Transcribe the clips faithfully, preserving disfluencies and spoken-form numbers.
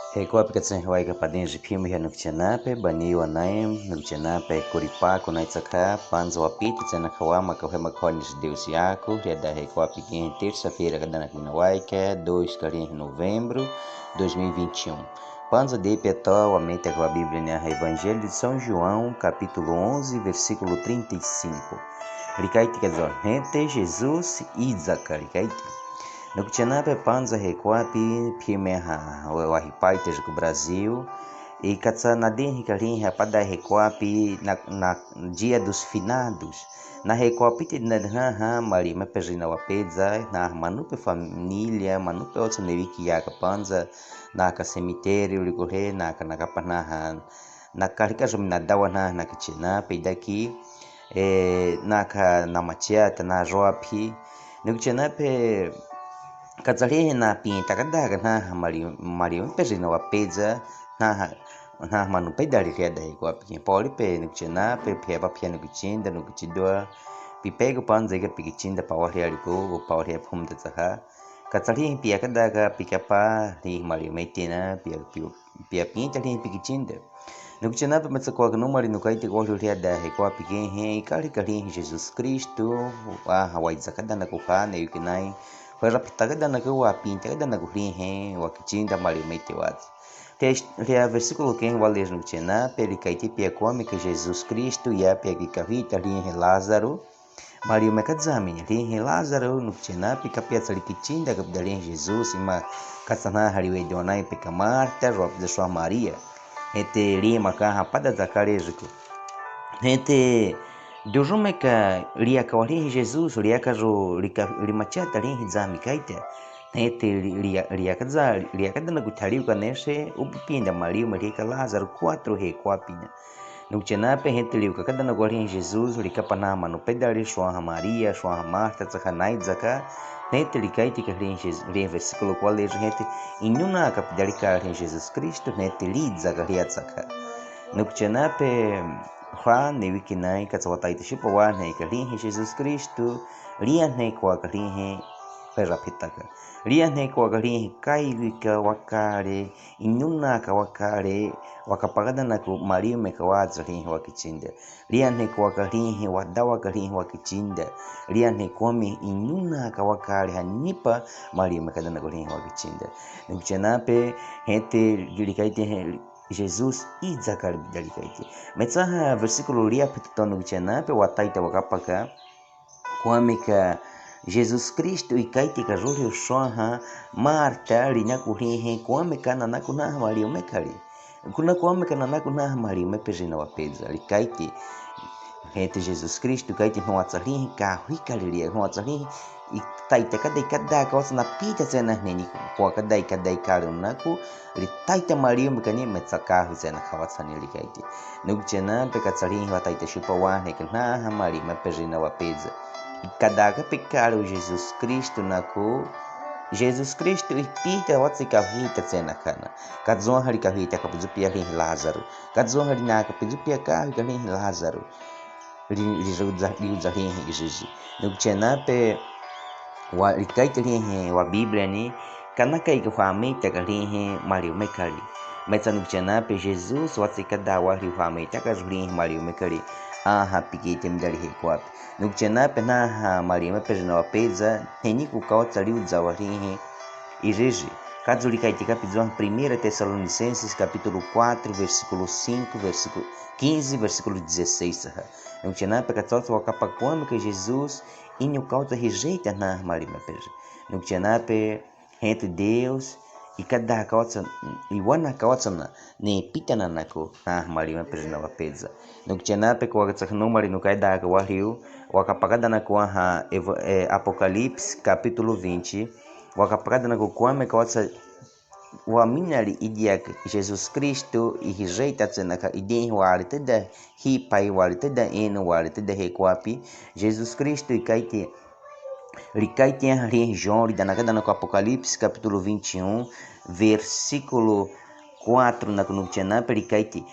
Hekoapi ka tsehe wai ka padinji phime ha Nukutiana pe bani wa nai, Nukutiana pe kuripa ko nai tsakha, panza wa pita tsena khawa maka he maka ni Deus yaku, ria da hekoapi ke terça-feira ka dana kwina wai ke, dois ka ri novembro, dois mil e vinte e um. Panza de peta wa meta khawa Bíblia ni ha Evangelho de São João, capítulo onze, versículo trinta e cinco. Likaiti ka zor, hete Jesus idzaka likaiti. Nukutiana pe panza hekoapi phime ha, wa, wahipai te jiku Brasil. I katsa nadin hi ka lihi ha pada hekoapi na, na Dia dos Finados. Na hekoapi te na ha, ha, Maria me pe jina wa pedza, na manu pe família, manu pe otso newi ki ya ka panza, na ka cemitério liku he, na ka na ka pa na ha, na ka lika jumi na dawa na, na Nukutiana pe idaki, e, na ka na machia ta na joa phi. Nukutiana pe katsa lihi na pinta ka da ka na ha Maria, Maria me pe jina wa pedza, na ha, na manu pe dali ria da hekoapi ke. Poli pe Nukutiana pe phe pa phe Nukutinda, Nukutidwa, pi pe ko panza ka pi kitinda pa wa ria liko, pa wa ria phum ta tsaha. Katsa lihi pia ka da ka pi ka pa, lihi Maria me tina, pia, pia, pia pinta lihi pi kitinda. Nukutiana pe metsa kwa ka numali nukaiti ko ria da hekoapi ke he, ka lika lihi Jesus Kristu, wa ha wa idzaka dana ko ha, newi ki nai, wa rapita ka dana ko wa pinta ka dana ko lihi, wa kitinda Maria me te wa. Te, ria versículo ke wa le Nukutiana pe likaiti pia kwame ke Jesus Kristu ya pia ki kahita lihi Lázaro, Maria me kadzamini lihi Lázaro, Nukutiana pe kapia tsali kitinda kapida lihi Jesus, ima katsa na hali we donai pe ka Marta, ro pe swa Maria. Hete lihi maka ha pada dzaka le jiku. Hete dujume ka liaka wa lihi Jesus, liaka ro lika, lima chata lihi dzami kaita. Hete li, lia, liaka dza, liaka dana ku thali ka nese, upi pinda Maria me liaka Lázaro, quatro hekoapi na. Nukutiana pe hete liuka ka dana ko lihi Jesus, lika pa na manu pe dali swa ha Maria, swa ha Marta, tsaka nai dzaka, hete likaiti ka lihi Jesus, lihi versículo ko le hete, inyuna ka pida lika lihi Jesus Kristu, hete li dzaka lia tsaka. Nukutiana pe ha newi ki nai, katsa wa taita shipa wa ne ka lihi Jesus Kristu, lia ne kwa ka lihi, pe rapita ka. Lia ne kwa ka lihi, kai wika wa ka le, inyuna ka wa ka le, wa ka pa ka dana ko Maria me ka wa tsa lihi wa kitinda. Lia ne kwa ka lihi, wa dawa ka lihi wa kitinda. Lia ne kwame inyuna ka wa ka le ha nipa Maria me ka dana ko lihi wa kitinda. Nukutiana pe hete likaiti he Jesus idzaka likaiti. Metsa ha versículo lia pito Nukutiana pe wa taita wa ka pa ka. Kwame ka Jesus Kristu ikaiti ka juli swa ha Marta, lina ko lihi, kwame ka nana ko na ha Maria me kali. Kuna kwame ka nana ko na ha Maria me pe jina wa pedza, likaiti. Hete Jesus Kristu kaiti nwa tsa lihi ka hui kali lia, nwa tsa lihi, itaita ka dai ka da ka watsa na pita tsena neni kwa ka dai ka dai kali na ko, litaita Maria me kani metsa ka hui tsena ka watsa ni likaiti. Nukutiana pe katsa lihi wa taita shipa wa ne ka na ha Maria me pe jina wa pedza. Ka da ka pe kali Jesus Kristu na ko, Jesus Kristu ipita watsi ka hita tsena kana. Ka zon hali ka hita ka pizupia lihi Lázaro. Ka zon hali na ka pizupia ka hui ka lihi Lázaro. Li, li, li, li, li, li, li, li, li, li. Nukutiana pe wa likaiti lihi wa Bíblia ni, kana kai ka hwa mita ka lihi Maria me kali. Metsa Nukutiana pe Jesus watsi ka da wa li hwa mita ka lihi Maria me kali. Aha, pikite mi dali hekoapi. Nukutiana pe na ha Maria me pe jina wa pedza, heni ku ka watsa liudza wa lihi. Iriji. Kazu likaiti ka pizwa Primeira Tessalonicenses, capítulo quatro, versículo cinco, versículo quinze, versículo dezesseis, ha. Nukutiana pe katsa watsa wa ka pa kwame ka Jesus, inyu ka watsa hijeita na ha Maria me pe. Nukutiana pe hete Deus, ika da ka watsa, iwana ka watsa na, ne pita na na ko, na ha Maria me pe jina wa pedza. Nukutiana pe ko wa katsa ka numali nukai da ka wa liu, wa ka pa ka dana ko ha, Evo, eh, Apocalipse, capítulo vinte, wa ka pa ka dana ko kwame ka watsa, wa minali idia ka Jesus Kristu, ihijeita tsena ka idin wa litida, hipai wa litida, eno wa litida hekoapi, Jesus Kristu ikaiti, likaiti ha lihi João, lidana ka dana ko Apocalipse, capítulo vinte e um, versículo quatro, na ko Nukutiana pe likaiti.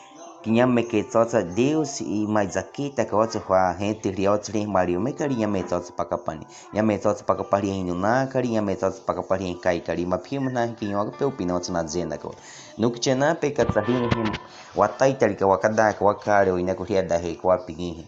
Nyameke tsotsa Deus i mai zaki taka otso hua hente lia otso hlihi maliu mekali nyame tsotsa pakapani. Nyame tsotsa pakapa hlihi nunakali, nyame tsotsa pakapa hlihi kaikali, ma piuma nahi kinyo ako pe upina otso na zena ko. Nukchena pe katsa hlihi wataitali ka wakada ka wakale o ina ko hlia dahe ko apigihi.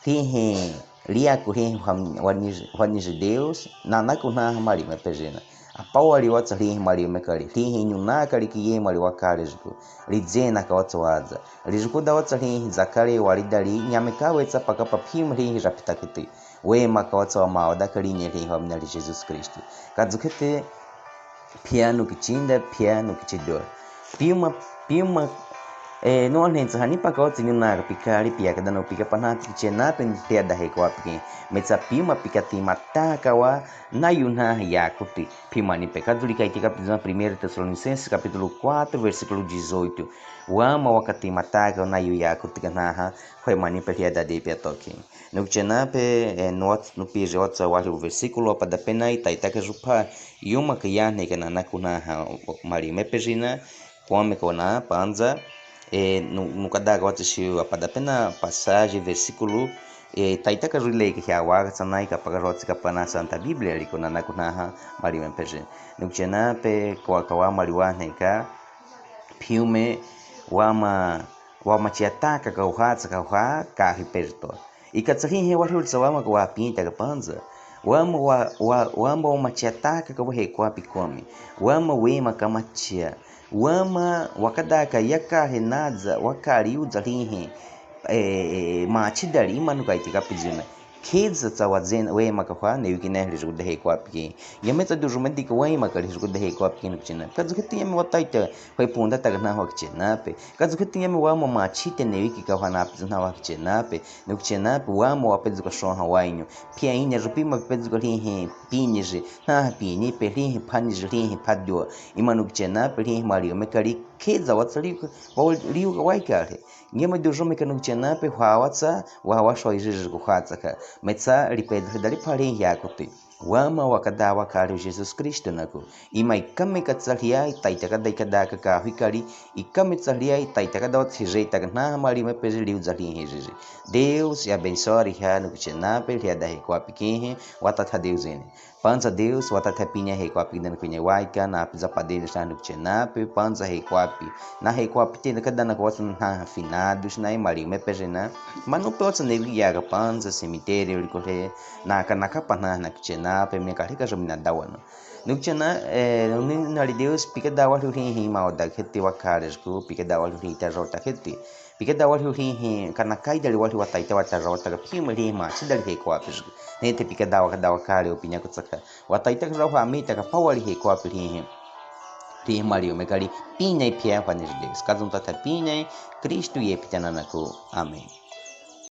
Hlihi liaku hlihi hwan-, hwaniji Deus, nanaku naha maliu mepejina. Apawali watsa hlihi maliu mekali, hlihi nyunakali ki ye mali wakale jiku. Lijena ka watsa waza. Lijukuda watsa hlihi zakale walidali, nyame kawetsa pakapa piuma hlihi japitakiti. Wema ka watsa wamawada kali ne hlihi wamina li Jesus Kristu. Kazukhiti pianu kichinda, pianu kichidua. Piuma, piuma, eh, nua ntsa hani paka otsi nyunaka pikali, piakada no pikapa naha pikichena pe hlia dahe ko apiki. Metsa piuma pikatimataka wa nayu naha yakuti. Piumani pe kazuli kaitika pizima Primeira Tessalonicenses capítulo quatro, versículo dezoito. Wama wakatimataka wa nayu yakuti ka naha, hwemani pe hlia dade piatoki. Nukchena pe, eh, nuat-, nupiji otsa wali u versículo apada pena i taitaka jupha, yuma ka yane ka nanaku naha maliu mepejina, kwame kona panza, eh, nu-, nukada ka watsa shiu apada pena passagem, versículo, eh, taitaka juli ka hia wakatsa nai ka paka jotsi ka pana Santa Bíblia liko nanaku naha maliu mepejina. Nukchena pe kwa kawa maliu wane ka, piume, wama, wamachiataka ka uhatsa ka uha, ka hiperto. Ikatsa hlihi wali utsa wama ka wapinta ka panza. Wama wa, wa, wama wamachiataka ka wahe kwapi kwame. Wama wema ka machia. Wama wakada ka yaka he naza, wakali uza hlihi. Eh, eh, machidali imanu kaitika pijina. Kheza tsa wazena wema ka hwa, newiki nahe lijukuda he kwapi ki. Nyame tsa dujuma dika wema ka lijukuda he kwapi ki nukchena. Kazukhiti nyame wataita, hwe punda taka naha wakichena pe. Kazukhiti nyame wama machite newiki ka hwa napizana wakichena pe. Nukchena pe wama wapezuka shonha wainyu. Pia inya jupima pezuka hlihi piniji. Naha pini pe hlihi paniji hlihi padua. Imanu kichena pe hlihi maliu mekali kheza watsa liuka, wa liuka waikale. Nyame dujuma ka nukchena pe hwa watsa, wa washo ijiji kuhatsa ka. Metsa lipedali pali yakuti. Wama wakada wakali Jesus Kristu naku. Ima ikame katsa hlia i taitaka da ikada ka kahwikali, ikame tsa hlia i taitaka da watsa hije taka naha maliu mepeji liuza hlihi ijiji. Deus i abensoa riha nukchena pe hlia dahe kwapi kihi, watatha Deus ene. Panza Deus, watatha pinya he kwapi kida nukwinye waika, na piza padeni sa nukchena pe, panza he kwapi. Na he kwapi te, na kada na kwatsa na finadus na imali mepejena. Manu pe otsa newi yaka panza, cemitério likole, na ka na ka pana nukchena pe, me ka lika jomina dawana. Nukchena, eh, nunali Deus, pikada wali hlihi ma oda kheti wakale jku, pikada wali hlihi ta jota kheti. Pikada wali hlihi, kana kaidali wali wataita wata jota ka pima hlihi machidali he kwapi jku. Nete pikada wakada wakale o pinya kutsaka. Wataita ka jota mitaka pawali he kwapi hlihi. Hlihi maliu mekali, pinya i pia hwaniji Deus. Kazuntatha pinya i Kristu ye pitana naku. Amen.